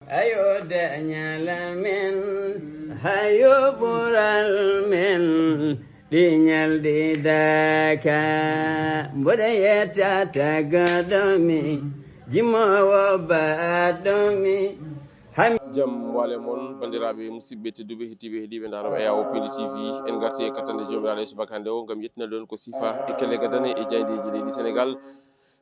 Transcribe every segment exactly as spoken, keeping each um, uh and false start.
Hayo dañal men, hayo ɓural men, ɗi ñalɗi daka, mboɗo yetta tagaɗo mi, jimowo baɗɗo mi. Jam wale mon, bandiraɓe, musidɓe tedduɓe, heɗiɓe, heɗiɓe ndaaro e Awo Pindi T V. En garti e kattande Joomiraaɗo e subaka hannde o ngam yettinande on ko sifa e kelle gadane e jaydeeji leydi Senegal.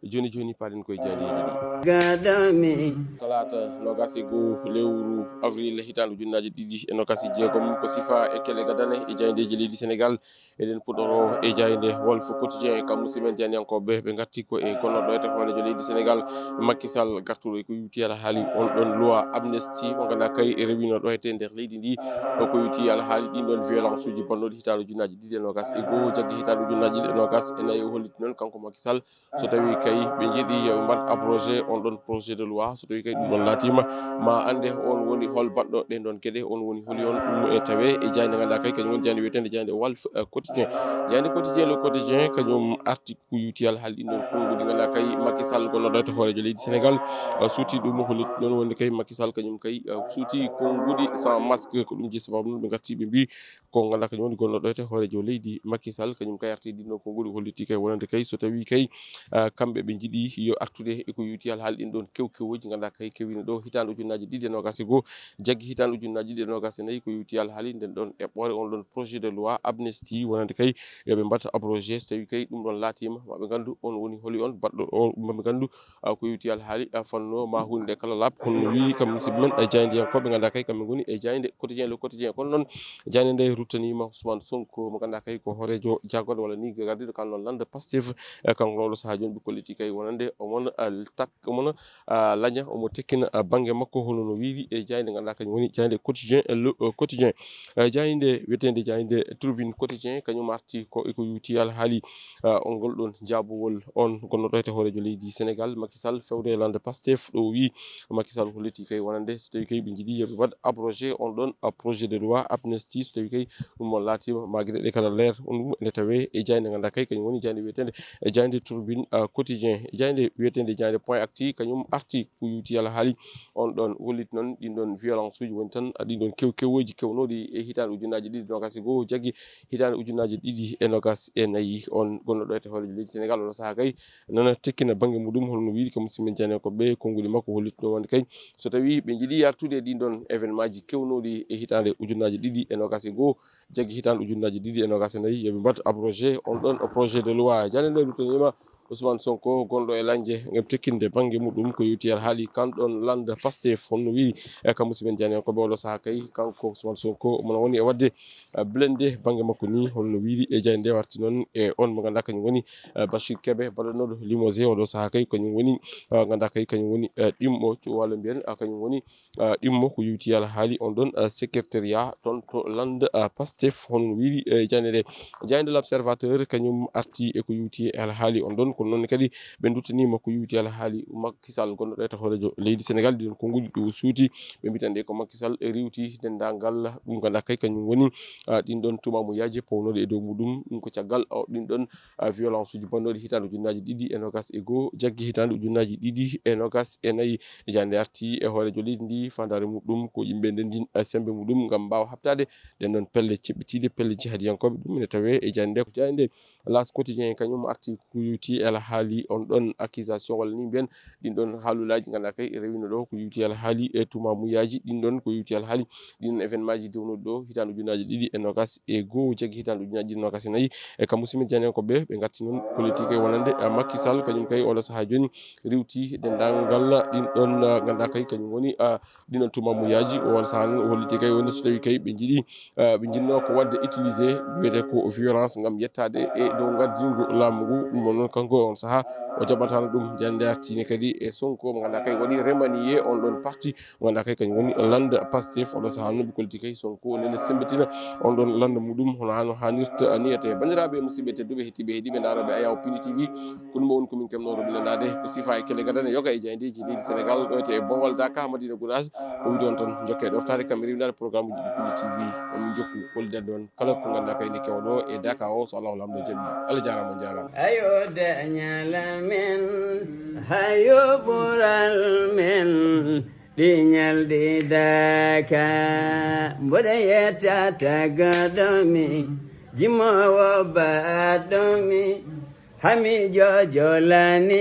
Joni joni, paɗen koye jaadeeji ɗi. Gadami. Talaata noogas e goo lewru avril hitaande ujunnaaje ɗiɗi e noogas e jeegom, ko sifa e kelle gadane e jaayndeeji leydi Senegal. Eɗen puɗɗoro e jaaynde Walf Quotidien, kam musidɓe men jaayndiyankooɓe, ɓe ngarti ko e gonnoɗo e hooreejo leydi Senegal, Macky Sall, gartuɗo e ko yuti alhaali on ɗon loi amnesty mo ngannduɗaa kay e rewino ɗo e nder leydi ndi. O ko yuti alhaali ɗin ɗon violence uji bannooɗi hitaande ujunnaaje ɗiɗi e noogas e goo, jaggi hitaande ujunnaaje ɗiɗi e noogas e nayi. O holliti noon kanko Macky Sall, so tawi kay ɓe njiɗi yo ɓe mbaɗ abrogé on ɗon projet de loi, so tawi kay ɗum ɗon laatima, ma annde on woni hol baɗɗo ɗen ɗon geɗe, on woni holi on. Ɗum e tawe e jaaynde ngannduɗaa kay kañum woni jaaynde wiyeteende jaaynde Walf, eh, Quotidien. Jaaynde Quotidien, Le Quotidien, kañum arti ko yuti alhaali ɗin ɗon konnguɗi ngannduɗaa kay Macky Sall gonnoɗo e hooreejo leydi Senegal, eh, suuti ɗum, hollit noon wonde kay Macky Sall kañum kay, eh, suuti konnguɗi sans masque. Ko ɗum jeyi sababu noon ɓe ngarti ɓe mbi ko ngannduɗaa kañum woni gonnoɗo e hooreejo leydi Macky Sall, kañum kay arti ɗin ɗon konnguɗi, hollitii kay wonande kay so tawii kay, ah, kamɓe ɓe njiɗi yo artude e ko yuti alhaali ɗin ɗon kewkewooji ngannduɗaa kay kewino ɗo hitaande ujunnaaje ɗiɗi e noogas e goo, jaggi hitaande ujunnaaje ɗiɗi e noogas e nayi, ko yuti alhaali nden ɗon eɓɓoore on ɗon projet de loi amnesty wonande kay yo ɓe mbaɗ abrogé, so tawii kay ɗum ɗon laatiima ma ɓe nganndu on woni holi on baɗɗo o, ma ɓe nganndu ah, ko yowti alhaali, ah, fanno ma huunde nde kala laaɓ. Kono no wiyi kam musidɓe men, eh, jaayndiyankooɓe ngannduɗaa kay kamɓe ngoni e jaaynde Quotidien, Le Quotidien. Kono noon jaaynde nde ruttaniima Ousmane Sonko mo ngannduɗaa kay ko hooreejo jaagorɗe walla ni gardiiɗo kan noon lannda Pastef, eh, kanko noon oɗo sahaa jooni ɓe kolliti kay wonande omon, ah, tak-, omon, ah, laña, omo tekkina, ah, bannge makko hono no wiiri e jaaynde ngannduɗaa kañum woni jaaynde Quotidien, eh, Le, eh, Quotidien. Eh, jaaynde wiyeteende jaaynde Tribune Quotidien kañum arti ko e ko yowti alhaali ah, on ngol ɗon jaabowol on gonnoɗo e hooreejo leydi Senegal, Macky Sall, fewde e lannda Pastef, ɗo o wiyi Macky Sall holliti kay wonande so tawi kay ɓe njiɗi yo ɓe mbaɗ abrogé on ɗon, ah, projet de loi amnesty, so tawi kay ɗum on laatiima ma geɗe ɗe kala leer. On ɗum ene tawe e jaaynde ngannduɗaa kay kañum woni jaaynde wiyeteende e jaaynde Tribune, ah, Quotidien. Jaaynde wiyeteende jaaynde Point Actu kañum arti ko yowti alhaali on ɗon hollit noon ɗin ɗon violence uji woni tan, ah, ɗin ɗon kewkewooji kewnooɗi e hitaande ujunnaaje ɗiɗi noogas e goo jaggi hitaande ujunnaaje ɗiɗi e noogas e nayi. On gonnoɗo e hooreejo leydi Senegal oɗo sahaa kay nana tekkina bannge muɗum hono no wiiri kam musidɓe men jaayndiyankooɓe, konnguɗi makko holliti ɗum wonde kay so tawi ɓe njiɗi artude e ɗin ɗon événement ji kewnooɗi e hitaande ujunnaaje ɗiɗi e noogas e goo jaggi hitaande ujunnaaje ɗiɗi e noogas e nayi yo ɓe mbaɗ abrogé on ɗon projet de loi. Jaaynde nde ruttaniima Ousmane Sonko gonɗo e lañde ngam tekkinde bannge muɗum ko yowti alhaali kan ɗon lannda Pastef hono no wiiri, e kam musidɓe men jaayndiyankooɓe oɗo sahaa kay kanko Ousmane Sonko omo woni e waɗde, eh, blende bannge makko ni hono no wiiri e jaaynde nde warti noon e on mo ngannduɗaa kañum woni, eh, Bachir Kébé baɗanooɗo limogé oɗo sahaa kay kañum woni, eh, ngannduɗaa kay kañum woni, eh, ɗimmo co walla mbiyen, ah, kañum woni ah, ɗimmo ko yowti alhaali on ɗon, ah, secrétariat toon to lannda, ah, Pastef hono no wiiri e jaaynde nde. Jaaynde L'Observateur kañum arti e ko yowti e alhaali on ɗon, kono noon kadi ɓe duttaniima ko yowti alhaali Macky Sall gonnoɗo e hooreejo leydi Senegal, ɗin ɗon konnguɗi ɗo suuti ɓe mbitande ko Macky Sall riiwti denndaangal ɗum ngannduɗaa kay kañum woni, ah, ɗin ɗon tuumaamuyaji pawnooɗi e dow muɗum, ɗum ko caggal, oh, ɗin ɗon ah, violence uji bannooɗi hitaande ujunnaaje ɗiɗi e noogas e goo jaggi hitaande ujunnaaje ɗiɗi e noogas e nayi. Jaaynde arti e hooreejo leydi ndi faandaare muɗum ko yimɓe ndenndin, ah, semmbe muɗum ngam mbaawa haɓtaade ɗen ɗon pelle ceɓɓitiiɗe, pelle jihadiyankooɓe. Ɗum ene tawee e jaaynde nde. Ko jaaynde L'As Quotidien kañum arti ko yowti e alhaali on ɗon accusation walla ni mbiyen ɗin ɗon haalulaaji ngannduɗaa kay rewino ɗo ko yowti alhaali e tuumaamuyaji ɗin ɗon ko yowti alhaali ɗin événement ji dewnooɗi ɗo hitaande ujunnaaje ɗiɗi e noogas e goo jaggi hitaande ujunnaaje ɗiɗi noogas e nayi. E kam musidɓe jaayndiyankooɓe ɓe ngatti noon politique e wonande, eh, Macky Sall kañum kay oɗo sahaa jooni riiwti denndaangal ɗin ɗon, eh, ngannduɗaa kay kañum woni, eh, ɗin ɗon tuumaamuyaji. O on sahaa noon o holliti kay woni so tawi kay ɓe njiɗi, eh, ɓe njiɗno ko waɗde utilisé wiyete ko violence ngam yettaade e dow ngardiingu laamu ngu. Ɗum noon kanko on sahaa o jaɓataano ɗum. Jaaynde nde arti ne kadi e Sonko mo ngannduɗaa kay waɗi remanié on ɗon parti mo ngannduɗaa kay kañum woni lannda Pastef. Oɗo sahaa noon ɓe kolliti kay Sonko nene semmbitina on ɗon lannda muɗum hono hano haanirta niyete. Banndiraaɓe musidɓe tedduɓe heɗiiɓe heɗiiɓe ndaarooɓe Ayaw Pindi T V, ko ɗum o woni ko min keɓnoo ɗo ɓillandaade ko sifa e kelle gadane yoga e jaayndeeji leydi Senegal ɗo etee e Bowal Daka Madina Gounass. O wiɗi on tan jokke ɗoftaade kam e rewindaade programme uji ɗi Pindi T V. Emin jokku hollitande on kala ko ngannduɗaa kay ne kewa ɗo e Daka o so Allahu Laamɗo jaɓi. Allah jaaraama, on jaaraama. Hayo dañal men, hayo ɓural men, Ɗi ñalɗi daka, mboɗo yetta tagaɗo mi, jimowo baɗɗo mi, hami jojolani.